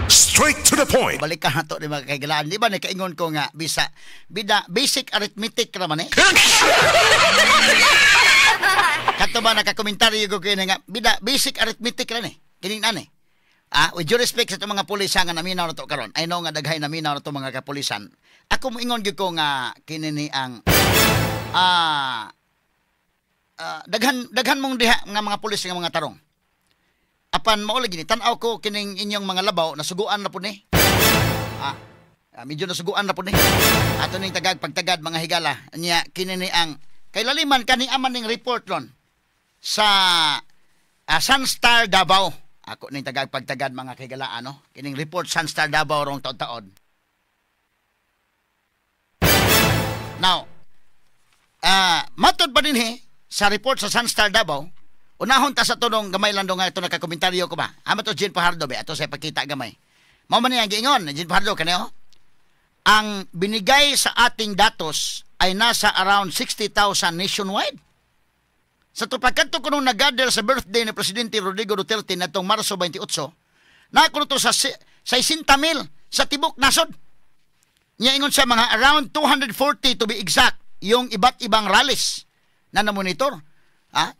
Straight to the point. Balik ka nato ni mga kahigalaan. Di ba nakaingon ko nga bisa bida basic arithmetic ra man eh. Kato ba nakakomentaryo ko kini nga bida basic arithmetic ra ni. Kining nani. Ah, with due respect sa itong mga pulisan nga naminaw na to karon. I know nga daghay naminaw na to mga kapulisan. Ako moingon gyud ko nga kini ni ang daghan daghan mong diha nga mga pulis nga mga tarong. Apan mao lagi ni tan-aw ko kining inyong mga labaw, nasuguan na pud ni. Medyo nasuguan na pud ni. Ato ning tagag pagtagad, mga higala. Nya kini ni ang kay laliman kani aman ning report ron sa Sunstar Davao. Ako ning tagag pagtagad, mga kigala, ano? Kining report Sunstar Davao rong taon-taon. Now, matod pa din sa report sa Sunstar Davao, unahon ta sa tunong gamay lang nga ito nakakomentaryo ko ba? Ama to Jean Fajardo be, ato sa ipakita gamay. Mao man niya giingon, Jean Fajardo kaneo. Ang binigay sa ating datos ay nasa around 60,000 nationwide. Sa tupagkanto ko nung nag-gather sa birthday ni Presidente Rodrigo Duterte natong Marso 28, nakuno to sa 60,000 sa tibok nasod. Niya ingon sa mga around 240 to be exact, yung iba't ibang rallies na namonitor. Ha?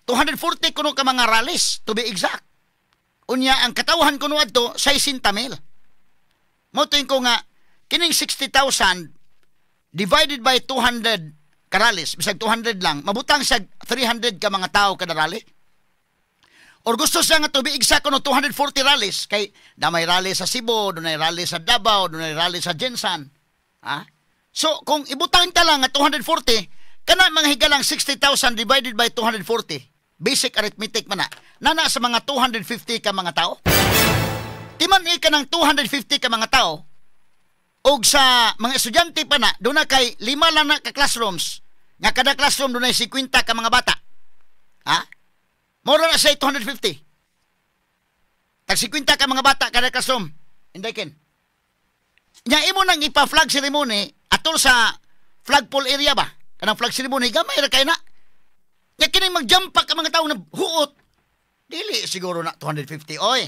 240 kuno ka mga rallies to be exact. Unya ang katawhan kuno adto 60,000. Mo ko nga kining 60,000 divided by 200 karalis, bisag 200 lang, mabutang siya 300 ka mga tao kada rally. Or gusto siya nga to be exact kuno 240 rallies kay damay rally sa Cebu, dunay rally sa Davao, dunay rally sa Jensan. Ha? So kung ibutang ta lang nga 240, kana mga higalang 60,000 divided by 240, basic arithmetic man na, nana sa mga 250 ka mga tao. Timan ka ng 250 ka mga tao, og sa mga estudyante pa na, doon na kay lima lang na ka classrooms, nga kada classroom doon ay 50 ka mga bata. Ha? Mura na siya 250. Tag 50 ka mga bata kada classroom. Hindi ken. Nya imo nang ipa-flag ceremony atol sa flagpole area ba? Kanang flag ceremony gamay ra kay na. Nya kining magjumpa ka mga tao na huot. Dili siguro na 250 oy.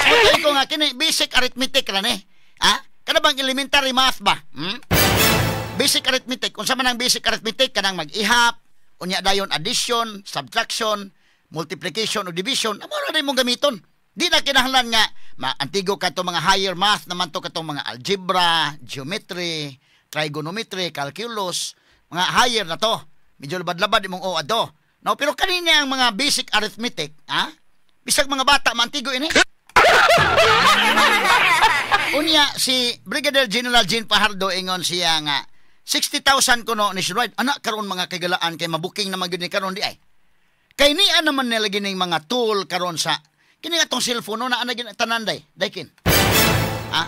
Okay ko nga kini basic arithmetic ra ni. Ha? Kana bang elementary math ba? Hmm? Basic arithmetic. Unsa man ang basic arithmetic? Kanang mag-ihap, unya dayon addition, subtraction, multiplication o division. Amo ra mong gamiton. Di na kinahanglan nga maantigo kadto mga higher math naman to katong mga algebra, geometry, trigonometry, calculus, mga higher na to. Medyo labad-labad imong o ado. No, pero kanina ang mga basic arithmetic, ha? Bisag mga bata maantigo ini. Unya si Brigadier General Jean Fajardo ingon siya nga 60,000 kuno nationwide. Anak karon mga kagalaan kay mabuking naman gyud ni karon di ay. Kay niya naman nila gining mga tool karon sa kini atong cellphone no, na ana gid tanan day. Daykin. Ha?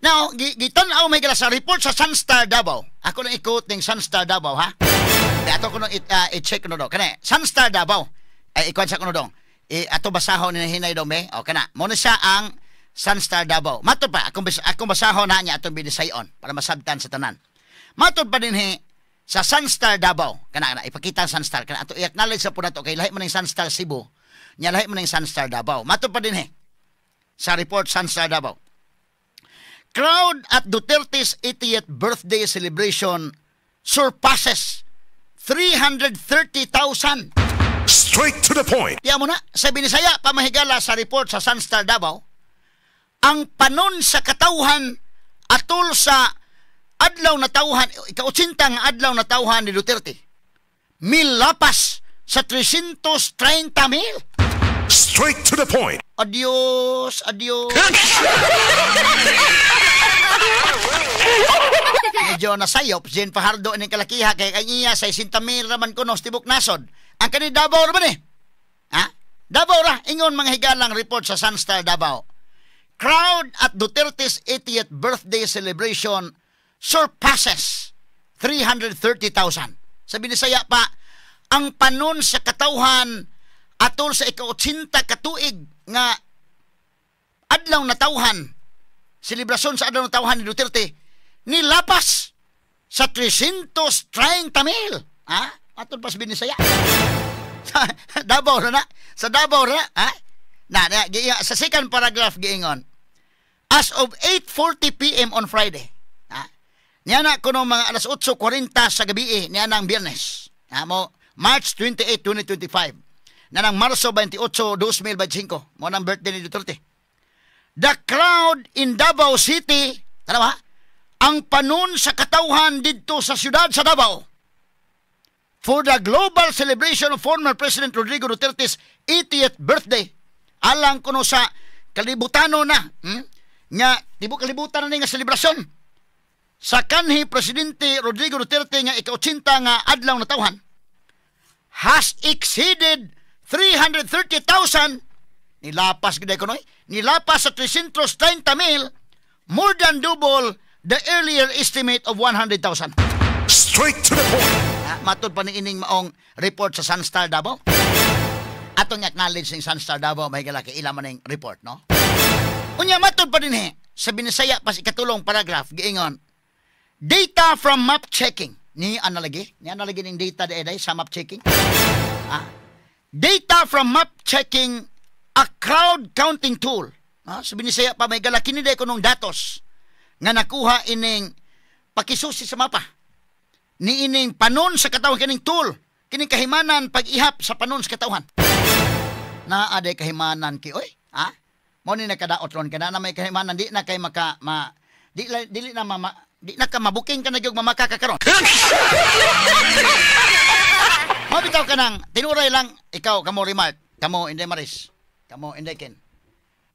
Now, gitan-aw may gala sa report sa Sunstar Davao. Ako nang i-quote ning Sunstar Davao ha. Di ato kuno i-check kuno do. Kani Sunstar Davao. Ay ikuan sa kuno dong. Ato basahon ni hinay dong be. O kana. Mo na siya ang Sunstar Davao. Matod pa akong basahon na niya atong binisayon para masabtan sa tanan. Matod pa din he sa Sunstar Davao. Kana kana ipakita ang Sunstar kana ato i-acknowledge sa po nato kay lahi man ning Sunstar Cebu. Nya lahi man ning Sunstar Davao. Matod pa din he sa report Sunstar Davao. Crowd at Duterte's 80th birthday celebration surpasses 330,000. Straight to the point. Tiyan mo na, sa Binisaya, pamahigala sa report sa Sunstar Davao, ang panon sa katawhan atol sa adlaw na tawhan, ika-80 nga adlaw na tawhan ni Duterte, milapas sa 330 mil. Straight to the point. Adios, adios. Medyo nasayop, Jean Fajardo ining kalakiha, kay kanya 60 mil raman kuno sa tibok nasod. Ang kani Davao ra man eh. Ha? Davao ra, ingon mga higalang report sa Sunstar Davao. Crowd at Duterte's 80th birthday celebration surpasses 330,000. Sa Binisaya pa, ang panon sa katawhan atol sa ika-80 katuig nga adlaw na tawhan, selebrasyon sa adlaw na tawhan ni Duterte, nilapas sa 330 mil. Ha? Atol pas Binisaya. Sa Davao na, sa Davao na, ha? Na, na sa second paragraph giingon, as of 8:40 p.m. on Friday, ha? Niya na kuno mga alas 8:40 sa gabi eh, niya nang Biyernes. Ha, mo March 28, 2025. Na nang Marso 28, 2025. Mo nang birthday ni Duterte. The crowd in Davao City, tanawa, ang panon sa katawhan didto sa siyudad sa Davao for the global celebration of former President Rodrigo Duterte's 80th birthday. Alang kuno sa kalibutano na, Nga, tibuok kalibutan na ni nga selebrasyon sa kanhi Presidente Rodrigo Duterte nga ika-80 nga adlaw na tawhan has exceeded 330,000. Nilapas gid ko noy, nilapas sa 330 mil, more than double the earlier estimate of 100,000. Straight to the point. Ha, matod pa ni ining maong report sa Sunstar Davao. Atong acknowledge ning Sunstar Davao, may galaki ila man ning report, no? Unya matod pa din sa Binisaya pa sa ikatulong paragraph giingon, data from map checking ni analagi ning data di ay sa map checking. Ah, data from map checking, a crowd counting tool. Ah, sa Binisaya pa may galaki ni kunong datos nga nakuha ining pakisusi sa mapa ni ining panon sa katawhan, kining tool, kining kahimanan pag-ihap sa panon sa katawhan. Naa day kahimanan ki oy, ha? Mo ni nakadaot ron kana na may kahimanan, di na kay maka ma di dili na mama, di na ka mabuking ka na gyud mamaka ka karon. Mabitaw ka nang tinuray lang ikaw, kamo remark, kamo Inday Maris, kamo Inday Ken.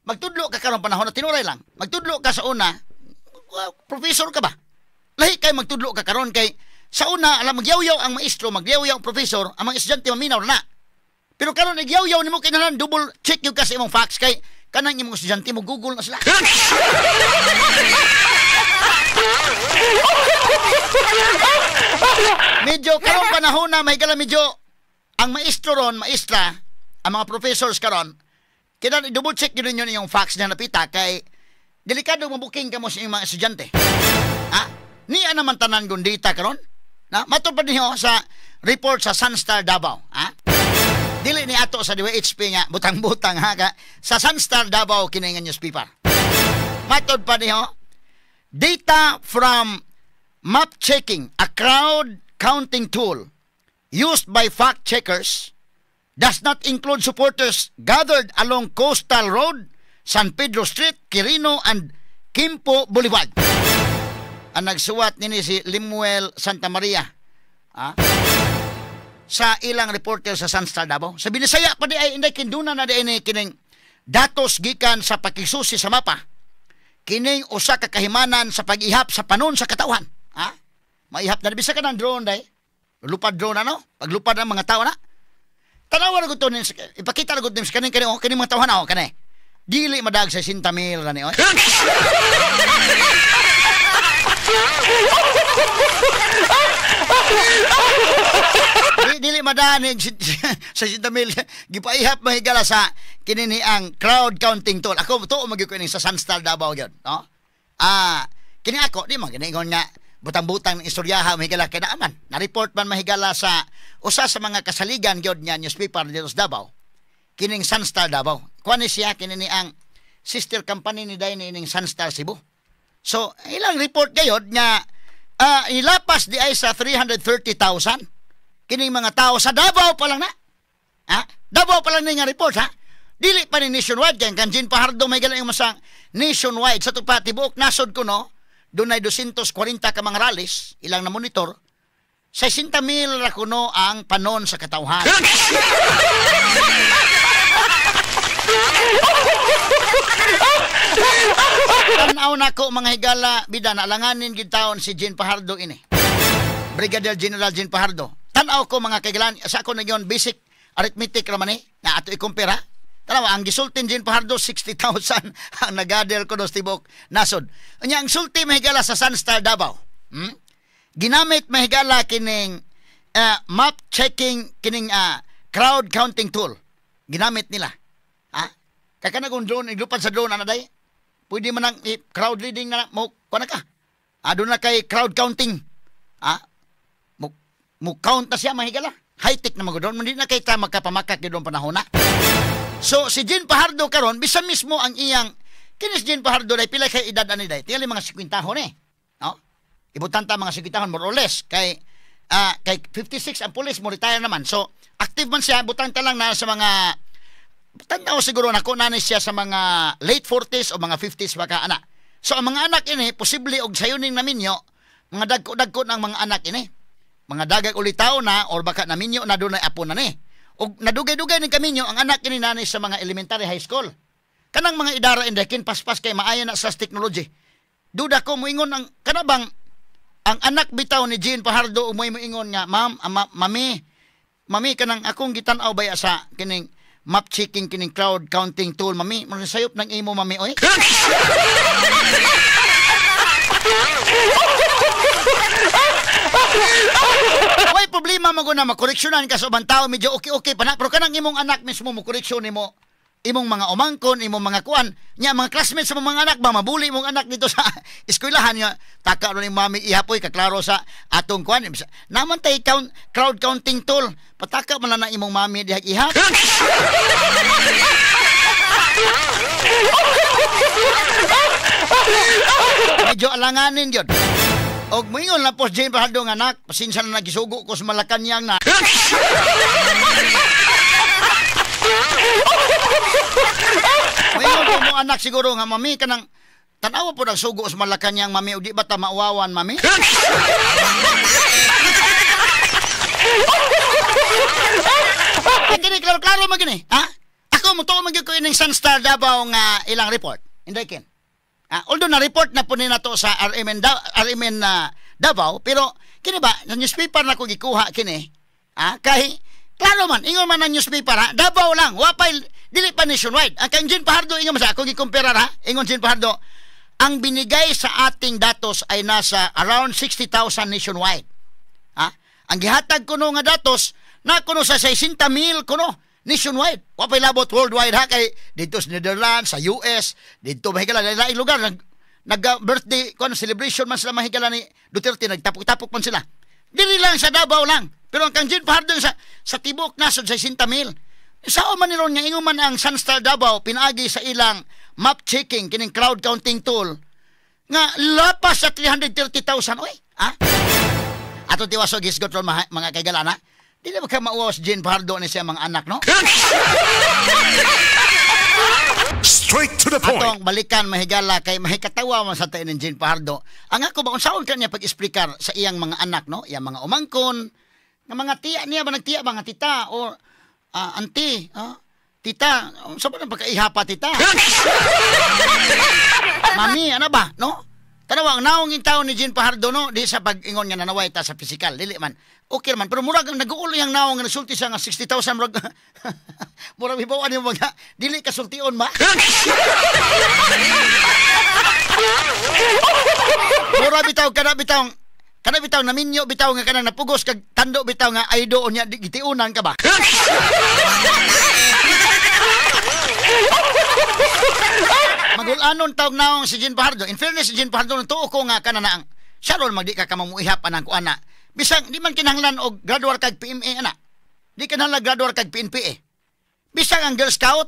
Magtudlo ka karon panahon na tinuray lang. Magtudlo ka sa una, professor ka ba? Lahi kay magtudlo ka karon kay sa una alam magyawyaw ang maestro, magyawyaw ang professor, ang mga estudyante maminaw na. Pero karon nagyawyaw nimo kinahanglan double check gyud ka sa imong facts kay kanang imong estudyante mo Google na sila. Medyo karon panahon na may gala medyo ang maestro ron, maestra, ang mga professors karon, kinahanglan i-double check gyud ninyo inyong facts na napita kay delikado mabuking kamo sa inyong mga estudyante. Ha? Niya naman tanan gundita karon. Na matod pa niyo sa report sa Sunstar Davao, ha? Dili ni ato sa DWHP nga butang-butang ha ka sa Sunstar Davao kini nga newspaper. Matod pa niyo, data from map checking, a crowd counting tool used by fact checkers, does not include supporters gathered along Coastal Road, San Pedro Street, Quirino and Quimpo Boulevard. Ang nagsuwat nini si Limuel Santa Maria, ha? Sa ilang reporter sa Sunstar Davao. Sa Binisaya pa di ay inday kinduna na di ini kining datos gikan sa pakisusi sa mapa. Kining usa ka kahimanan sa pag-ihap sa panon sa katawhan. Ha? Maihap na bisa ka ng drone day. Lupad drone ano? Paglupad ang mga tao na. Tanawa ra gud to, ipakita ra gud nin kaning kani oh, kining mga tawhan oh kani. Dili madag sa 60,000 ra ni oy. Dili madani sa 60,000 gipaihap mahigala sa kinini ang crowd counting tool. Ako tuo magyud ko ini sa Sunstar Davao gyud, no? Ah, kini ako di man gani nga butang-butang ng istoryaha mahigala kay naaman. Na-report man mahigala sa usa sa mga kasaligan gyud nga newspaper dito sa Davao. Kining Sunstar Davao. Kuan ni siya kini ni ang sister company ni day ni ining Sunstar Cebu. So, ilang report gayod nga ilapas di ay sa 330,000 kining mga tao sa Davao pa lang na. Ha? Davao pa lang ni nga report ha. Dili pa ni nationwide kay kan Jean Fajardo may galang masang nationwide sa tupa tibuok nasod ko no. Dunay 240 ka mga rallies ilang na monitor. 60,000 ra kuno ang panon sa katawhan. Tanaw nako mga higala bida na alanganin gid taon si Jean Fajardo ini. Brigadier General Jean Fajardo. Tanaw ko mga kaigalan sa ako na yon basic arithmetic ra man ni na ato i-compare ha. Tanaw ang gisultin Jean Fajardo 60,000 ang nagader ko dos tibok nasod. Unya ang sulti mahigala sa Sunstar Davao. Ginamit mahigala kining map checking kining crowd counting tool. Ginamit nila. Ha? Kakana kung drone iglupad sa drone ana day. Pwede man ang crowd reading na mo kuan ka. Ah, doon na kay crowd counting. Ah, mo count na siya mahigala. High-tech na magudon, hindi na kay ta magkapamakak gyud panahon na. So si Jean Fajardo karon bisan mismo ang iyang kinis Jean Fajardo day pila kay edad ani day? Tingali mga 50 ni. No? Ibutan ta mga 50 more or less kay kay 56 ang pulis mo retire naman. So active man siya, butan ta lang na sa mga tanaw siguro nako na siya sa mga late 40s o mga 50s baka ana. So ang mga anak ini posible og sayuning naminyo, mga dagko-dagko ng mga anak ini. Mga dagag ulitaw na or baka naminyo na dunay apo na ni. Og nadugay-dugay ning kaminyo ang anak ini nani sa mga elementary high school. Kanang mga idara indekin paspas kay maayo na sa technology. Duda ko moingon ang kanabang ang anak bitaw ni Jean Fajardo umoy moingon nga, "Ma'am, mami, mami kanang akong gitan-aw baya sa kining map checking kining crowd counting tool, mami, mo sayop ng imo mami oy." Way problema mo na makoreksyonan ka sa ubang tao, medyo okay-okay pa na, pero kanang imong anak mismo mo koreksyon nimo imong mga umangkon, imong mga kuan, nya mga classmates sa mga anak ba mabuli imong anak dito sa eskwelahan nga taka ron ni mami ihapoy kaklaro sa atong kuan. Naman tay count, crowd counting tool, pataka man lang na imong mami diha ihap. Medyo alanganin gyud. Og moingon lang po Jean Fajardo nga anak, pasensya na nagisugo ko sa Malacañang na. Moingon po mo anak siguro nga mami kanang tan-awa po nagsugo sa Malacañang mami og di ba ta mauwawan mami? Kini klaro-klaro man gini, ha? Ako motuo man gyud ko ining Sunstar Davao nga ilang report. Inday ken. Although na-report na po ni nato sa RMN, RMN Davao, pero kini ba, sa newspaper na ko gikuha kini, kay, klaro man, ingon man ang newspaper, ha, Davao lang, wapay, dili pa nationwide. Ang kang Jean Fajardo, ingon man sa ako gikumpara, ha, ingon Jean Fajardo, ang binigay sa ating datos ay nasa around 60,000 nationwide. Ha? Ang gihatag kuno nga datos, na kuno sa 60,000 kuno, nationwide. Wapay labot worldwide ha, kay dito sa Netherlands, sa US, dito mahigala laing lugar nag birthday kon celebration man sila mahigala ni Duterte, nagtapok-tapok man sila. Dili lang sa Davao lang. Pero ang kang Jean Fajardo sa tibok nasod 60,000. Sao man ni ron nga ingon man ang Sunstar Davao pinaagi sa ilang map checking kining crowd counting tool nga lapas sa 330,000 oy, ha? Ato tiwaso gisgot ron mga kaigalana. Dili ba ka mauwaw si Jean Fajardo ni siya mga anak, no? Straight to the point. Atong balikan mahigala kay mahikatawa man sa tayo ng Jean Fajardo. Ang ako ba, unsaon ka niya pag-explicar sa iyang mga anak, no? Iyang mga umangkon, nga mga tiya niya ba, nagtiya ba, nga tita, or auntie, tita, unsa ba nang pagkaihapa, tita? Mami, ano ba, no? Tanawa, ang naong yung tao ni Jean Fajardo, no? Di sa pag-ingon nga nanaway ta sa physical, dili man. Okay man, pero murag ang nag-uulo yung naong nga nasulti siya nga 60,000, murag, murag hibawan yung mga, dili kasultion ba? Murag bitaw, kana bitaw, naminyo bitaw nga kanang napugos, kag tando bitaw nga ay doon niya, gitiunan ka ba? Magulanon tawag naong si Jean Fajardo. In fairness si Jean Fajardo, tuo ko nga kana na ang siya ron magdi ka kamamuihap anang kuana. Bisang di man kinahanglan og graduar kag PMA ana. Di kinahanglan graduar kag PNPA. Bisang ang Girl Scout,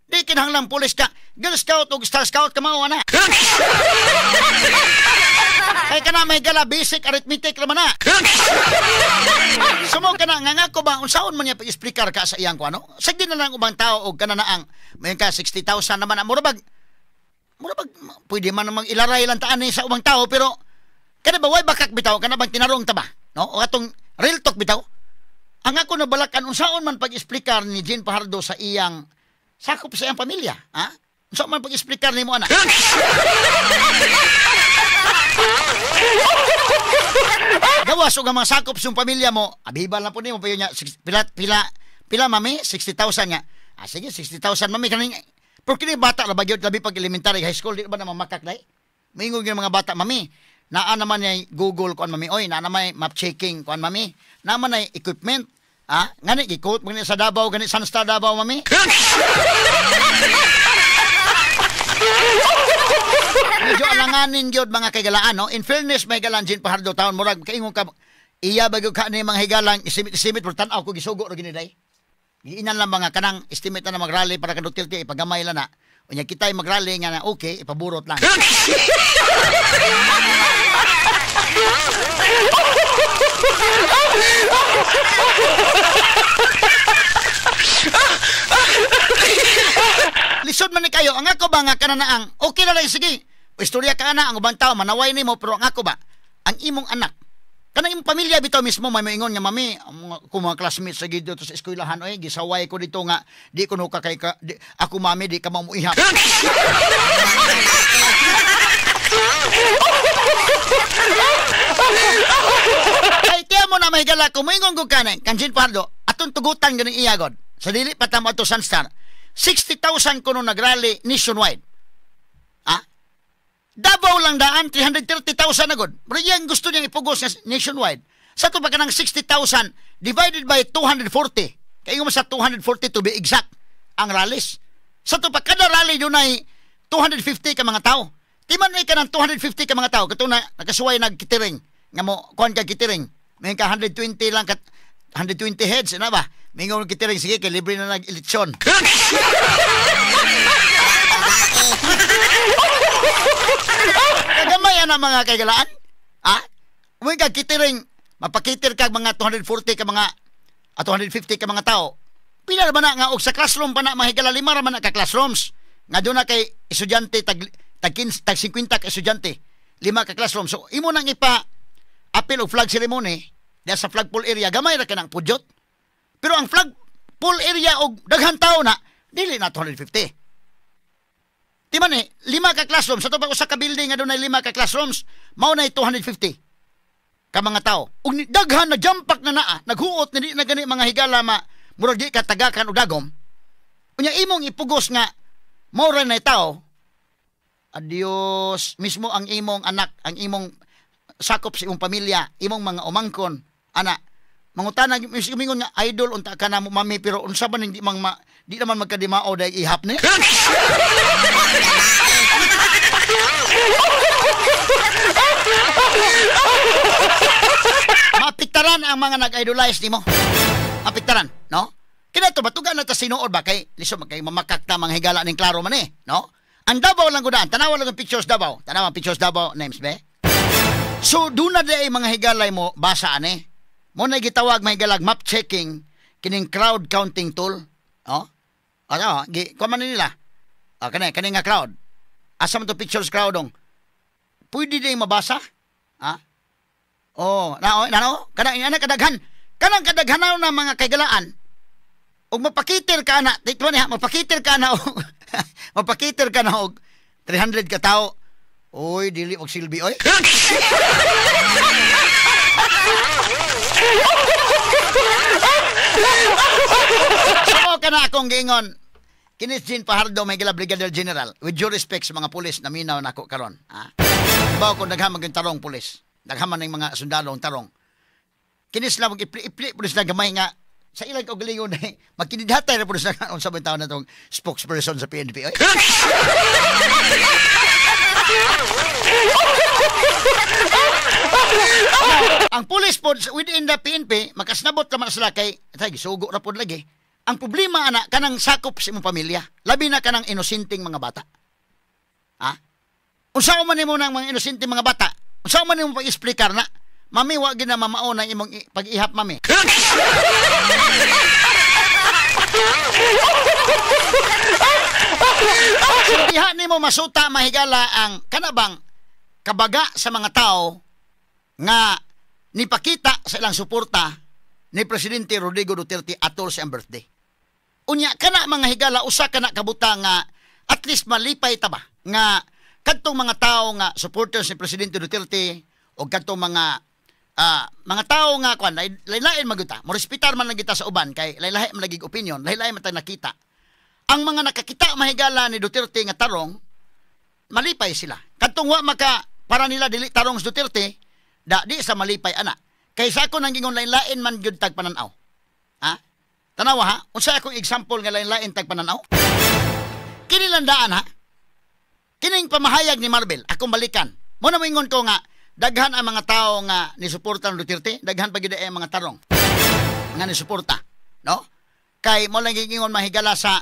di kinahanglan pulis ka. Girl Scout og Star Scout ka mao ana. Kay kana may gala basic arithmetic ra man na. Sumo kana nga nga ko ba unsaon man niya pag-explicar ka sa iyang kuano? Sagdi na lang ubang tao og kana na ang may ka 60,000 naman mura bag pwede man namang ilaray lang taan ni sa ubang tao pero kana ba way bakak bitaw kana bang tinarong ta ba, no? O atong real talk bitaw. Ang ako nabalakan unsaon man pag-explicar ni Jean Fajardo sa iyang sakop sa iyang pamilya, ha? Unsaon man pag-explicar nimo ana? Gawas og ang mga sakop sa pamilya mo, abiba lang po nimo payo niya pila mami 60,000 nga. Ah sige 60,000 mami kaning pero kini bata ra ba gyud labi pag elementary high school di ba na mamakak dai? Moingon gyud mga bata, mami, naa naman ay Google kuan mami oy, naa naman map checking kuan mami, naa man ay equipment. Ah, ngani gi-quote man sa Davao gani Sunstar Davao mami. Medyo alanganin gyud mga kaigalaan, no? In fairness may galan Jean Fajardo taon murag kaingon ka Iya bago ka ni mga higalang isimit-isimit pero tan-aw ko gisugo ra gini day. Giinan lang mga kanang estimate na magrally para ka Duterte ipagamay lang na. Unya kita magrally nga na okay, ipaburot lang. Lisod man ni kayo, ang ako ba nga kananaang okay na lang sige. Istorya ka na ang ubang tao manaway nimo pero ang ako ba ang imong anak kanang imong pamilya bitaw mismo may moingon nga mami ko mga classmates sa gid dito sa eskwelahan oy gisaway ko dito nga di ko no ka kay ka, di, ako mami di ka mamuihap. Kay tiya mo na may gala ko moingon ko kanin kanjin Pardo atong tugutan ganing iyagod sa dili pa tamo ato Sunstar 60,000 kuno nagrally nationwide. Ah? Davao lang daan, 330,000 na gud. Pero yan gusto niyang ipugos nationwide. Sa ito pa ka ng 60,000 divided by 240. Kaya mo sa 240 to be exact ang rallies. Sa ito pa kada rally doon ay 250 ka mga tao. Timan ay ka ng 250 ka mga tao. Kato na nakasuway nagkitiring. Nga mo, kuhan ka kitiring. May ka 120 lang, 120 heads, ano ba? May nga kitiring, sige, kay libre na nag-eleksyon. Kagamay na mga kaigalaan. Ha? Umuwi ka kitiring, mapakitir ka mga 240 ka mga, 250 ka mga tao. Pila ba na nga, og sa classroom pa na, mahigala lima raman na ka classrooms. Nga doon na kay estudyante, tag 50 ka estudyante, lima ka classroom. So, imo nang ipa-apil og flag ceremony, diya sa flagpole area, gamay ra ka ng pudyot. Pero ang flagpole area og daghan tao na, dili na 250. Di man eh, lima ka classrooms. Sa ito pa usa ka building nga doon ay lima ka classrooms, mao na 250 ka mga tao. Ug daghan na jampak na naa, naghuot na di na gani mga higala ma, murag di ka tagakan og dagom. Unya imong ipugos nga mao ra na tao. Adios, mismo ang imong anak, ang imong sakop sa imong pamilya, imong mga umangkon, ana. Mangutana mingon nga idol unta ka na mo mami pero unsa man hindi mang ma, di naman magkadimao dahil ihap ni. Mapiktaran ang mga nag-idolize nimo. Mapiktaran, no? Kinato batugan na ta sinuod ba kay lisod kay mamakakta mga higala ning klaro man eh, no? Ang Davao lang gudaan, tanawa lang ang pictures Davao. Tanawa ang pictures Davao names be. So doon na di mga higalay mo basa ani. Mo na gitawag may galag map checking kining crowd counting tool, no? Ano, gi kuan man nila. Ah, kani kani nga crowd. Asa man to pictures crowd dong? Pwede din mabasa? Ha? Oh, nao nano kanang ana kadaghan. Kanang kadaghanaw na mga kaigalaan. Og mapakitir ka na, dito ni ha, mapakitir ka na og mapakitir ka na og 300 ka tawo. Oy, dili og silbi oy. So ka na akong giingon kinis Jean Fajardo may gila Brigadier General with due respect sa mga pulis na minaw nako karon, ha. Ibaw ko daghan man tarong pulis, daghan man ning mga sundalo ang tarong. Kinis lang ipli-ipli pulis na gamay nga sa ilang kaugalingon eh magkinidhatay ra pulis na unsa man taon na tong spokesperson sa PNP oy. Ang pulis po within the PNP makasnabot naman sila kay tay gisugo ra pod lagi. Ang problema ana kanang sakop sa imong pamilya, labi na kanang inosenteng mga bata. Ha? Unsa man nimo nang mga inosenteng mga bata? Unsa man nimo pag-explicar na? Mami wa gid na mamao na imong pag-ihap mami. Diha nimo masuta mahigala ang kanabang kabaga sa mga tao nga nipakita sa ilang suporta ni Presidente Rodrigo Duterte atol sa iyang birthday. Unya kana mga higala usa kana kabuta nga at least malipay ta ba nga kadtong mga tao nga supporters ni Presidente Duterte o kadtong mga mga tao nga kwan lain-lain magyud ta, morespetar man lang kita sa uban kay lain-lahi man lagi opinion, lain-lain man ta nakita. Ang mga nakakita mahigala ni Duterte nga tarong malipay sila. Kadtong wa maka para nila dili tarong sa Duterte, da di sa malipay ana. Kay sa ako nang gingon lain-lain man gyud tag pananaw. Ha? Tanawa ha, unsa akong example nga lain-lain tag pananaw? Kini landaan ha. Kining pamahayag ni Marvel, akong balikan. Mo na moingon ko nga Daghan ang mga tao nga nisuporta ng Duterte, daghan pa gid ang mga tarong nga nisuporta, no? Kay mo lang giingon mahigala sa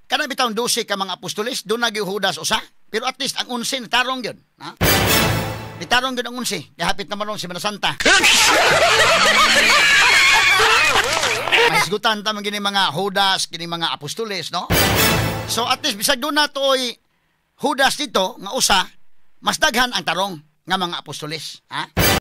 kana bitawng 12 ka mga apostoles, duna gyud Judas usa, pero at least ang 11 nitarong gyud, ha? Nitarong gyud ang 11, kay hapit naman ron Semana Santa. Mahisgutan ta man gini mga Judas, kini mga apostoles, no? So at least bisag duna tuoy Judas dito nga usa, mas daghan ang tarong nga mga apostoles, ha?